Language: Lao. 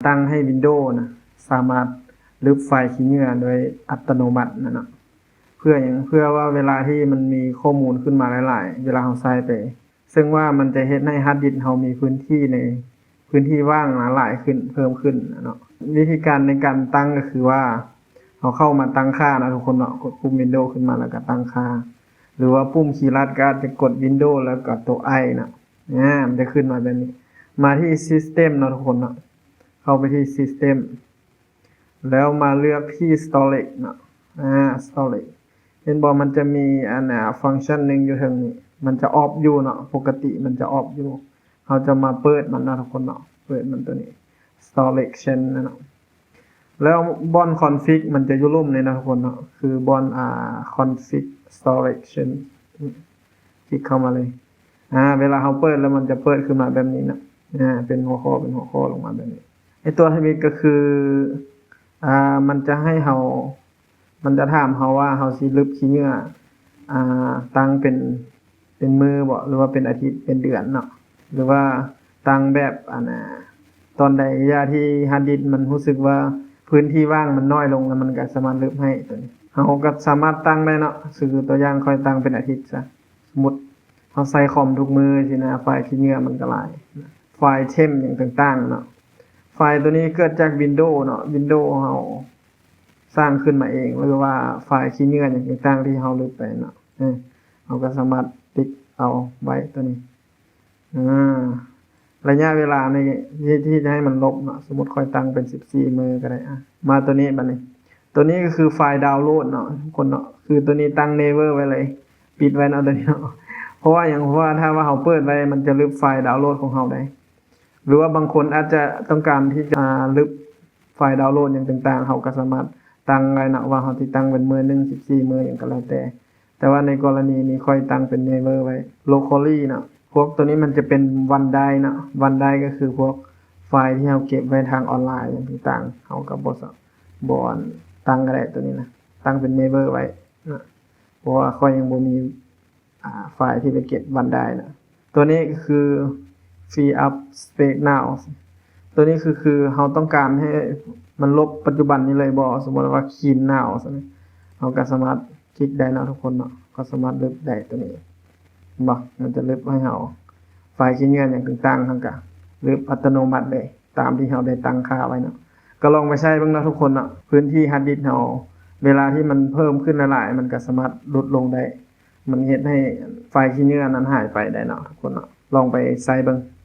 ຕັ້ງໃຫ້ Windows ນະ ສາມາດລຶບໄຟລ໌ຂີ້ເຫຍື້ອໂດຍອັດຕະໂນມັດນະເນາະ. ເພື່ອຫຍັງ? ເພື່ອວ່າເວລາທີ່ມັນມີຂໍ້ມູນຂຶ້ນມາຫຼາຍໆ ເວລາເຮົາໃຊ້ໄປ ເຊິ່ງວ່າມັນຈະເຮັດໃຫ້ຮາດດິສເຮົາມີພື້ນທີ່ໃນ ພື້ນທີ່ວ່າງນະຫຼາຍຂຶ້ນ ເພີ່ມຂຶ້ນນະເນາະ. ວິທີການໃນການຕັ້ງກໍຄືວ່າ ເຮົາເຂົ້າມາຕັ້ງຄ່າເນາະທຸກຄົນເນາະ, ກົດປຸ່ມ Windows ຂຶ້ນມາ ແລ້ວກໍຕັ້ງຄ່າ ຫຼືວ່າປຸ່ມຄີລັດ ກໍອາດຈະກົດ Windows ແລ້ວກໍຕົວ I ເນາະ. ອາ ມັນຈະຂຶ້ນມາແບບນີ້. ມາທີ່ System ເນາະທຸກຄົນເນາະ, ເຂົ້າໄປທີ່ System ແລ້ວມາເລືອກທີ່ Storage ເນາະ. ອາ Storage ເຫັນບໍ່? ມັນຈະມີອັນ ອາ ຟັງຊັນໜຶ່ງຢູ່ເທິງນີ້ ມັນຈະອອບຢູ່ເນາະ, ປົກກະຕິມັນຈະອອບຢູ່. ເຮົາຈະມາເປີດມັນເນາະທຸກຄົນເນາະ, ເປີດມັນຕົວນີ້ Storage Chain ນະເນາະ. ແລ້ວບ່ອນ Config ມັນຈະຢູ່ລຸ່ມນີ້ເນາະທຸກຄົນເນາະ, ຄືບ່ອນ ອາ Config Storage Chain ຄລິກເຂົ້າມາເລີຍ. ອາ ເວລາເຮົາເປີດແລ້ວ ມັນຈະເປີດຂຶ້ນມາແບບນີ້ເນາະ. ອາ ເປັນຫົວຂໍ້ ເປັນຫົວຂໍ້ລົງມາແບບນີ້. ໄອ້ຕົວທຳອິດກໍຄື ອາ ມັນຈະໃຫ້ເຮົາ ມັນຈະຖາມເຮົາວ່າເຮົາຊິລຶບຂີ້ເຫຍື້ອ ອາ ຕັ້ງເປັນ ເປັນມື້ບໍ ຫຼືວ່າເປັນອາທິດ ເປັນເດືອນເນາະ, ຫຼືວ່າຕັ້ງແບບ ອັນ ອາ ຕອນໃດກໍຢ່າທີ່ຮາດດິສມັນຮູ້ສຶກວ່າພື້ນທີ່ວ່າງມັນນ້ອຍລົງ ແລ້ວມັນກໍສາມາດລຶບໃຫ້ຕົວນີ້. ເຮົາກໍສາມາດຕັ້ງໄດ້ເນາະ, ຄືຕົວຢ່າງຂ້ອຍຕັ້ງເປັນອາທິດຊະ. ສົມມຸດເຮົາໃຊ້ຄອມທຸກມື້ຊີ້ນະ, ໄຟລ໌ຂີ້ເຫຍື້ອມັນກໍຫຼາຍ, ໄຟລ໌ temp ຫຍັງຕ່າງໆເນາະ. ໄຟລ໌ຕົວນີ້ເກີດຈາກ Windows ເນາະ, Windows ເຮົາສ້າງຂຶ້ນມາເອງ ຫຼືວ່າໄຟລ໌ຂີ້ເຫຍື້ອຫຍັງຕ່າງໆທີ່ເຮົາລຶບໄປເນາະ, ເຮົາກໍສາມາດຕິດເອົາໄວ້ຕົວນີ້. ອາ ໄລຍະເວລາໃນທີ່ ທີ່ຈະໃຫ້ມັນລົບເນາະ, ສົມມຸດຂ້ອຍຕັ້ງເປັນສິບສີ່ມື້ກໍໄດ້. ອາ ມາຕົວນີ້ບັດນີ້, ຕົວນີ້ກໍຄືໄຟລ໌ດາວໂຫຼດເນາະທຸກຄົນເນາະ, ຄືຕົວນີ້ຕັ້ງ never ໄວ້ເລີຍ, ປິດໄວ້ເນາະຕົວນີ້ເນາະ. ເພາະວ່າຫຍັງ? ເພາະວ່າຖ້າວ່າເຮົາເປີດໄວ້ ມັນຈະລຶບໄຟລ໌ດາວໂຫຼດຂອງເຮົາໄດ້. ຫຼືວ່າບາງຄົນອາດຈະຕ້ອງການທີ່ຈະລຶບໄຟລ໌ດາວໂຫຼດຫຍັງຕ່າງໆ, ເຮົາກໍສາມາດຕັ້ງໄດ້ເນາະ ວ່າເຮົາຊິຕັ້ງເປັນມື້ໜຶ່ງ ສິບສີ່ມື້ຫຍັງກໍແລ້ວແຕ່. ແຕ່ວ່າໃນກໍລະນີນີ້ຂ້ອຍຕັ້ງເປັນ never ໄວ້ locally ເນາະ. ພວກຕົວນີ້ມັນຈະເປັນ OneDrive ເນາະ, OneDrive ກໍຄືພວກໄຟລ໌ທີ່ເຮົາເກັບໄວ້ທາງອອນລາຍຫຍັງຕ່າງໆ, ເຮົາກໍບໍ່ສາ ບໍ່ ອັນ ຕັ້ງກໍໄດ້ຕົວນີ້ນະ, ຕັ້ງເປັນ never ໄວ້ນະ, ເພາະວ່າຂ້ອຍຍັງບໍ່ມີ ອາ ໄຟລ໌ທີ່ໄປເກັບ OneDrive ນະ. ຕົວນີ້ກໍຄື free up space now. ຕົວນີ້ຄື ຄືເຮົາຕ້ອງການໃຫ້ມັນລົບປັດຈຸບັນນີ້ເລີຍບໍ? ສົມມຸດວ່າ clean now ຊັ້ນ, ເຮົາກໍສາມາດຄລິກໄດ້ເນາະທຸກຄົນເນາະ, ກໍສາມາດລຶບໄດ້ຕົວນີ້. ເຫັນບໍ່? ມັນຈະລຶບໃຫ້ເຮົາ ໄຟລ໌ຂີ້ເຫຍື້ອຫຍັງຕ່າງໆ ເຮົາກໍລຶບອັດຕະໂນມັດເລີຍ ຕາມທີ່ເຮົາໄດ້ຕັ້ງຄ່າໄວ້ເນາະ. ກໍລອງໄປໃຊ້ເບິ່ງເນາະທຸກຄົນເນາະ, ພື້ນທີ່ຮາດດິສເຮົາ ເວລາທີ່ມັນເພີ່ມຂຶ້ນຫຼາຍໆ ມັນກໍສາມາດຫຼຸດລົງໄດ້. ມັນເຮັດໃຫ້ໄຟລ໌ຂີ້ເຫຍື້ອນັ້ນຫາຍໄປໄດ້ເນາະທຸກຄົນເນາະ, ລອງໄປໃຊ້ເບິ່ງ.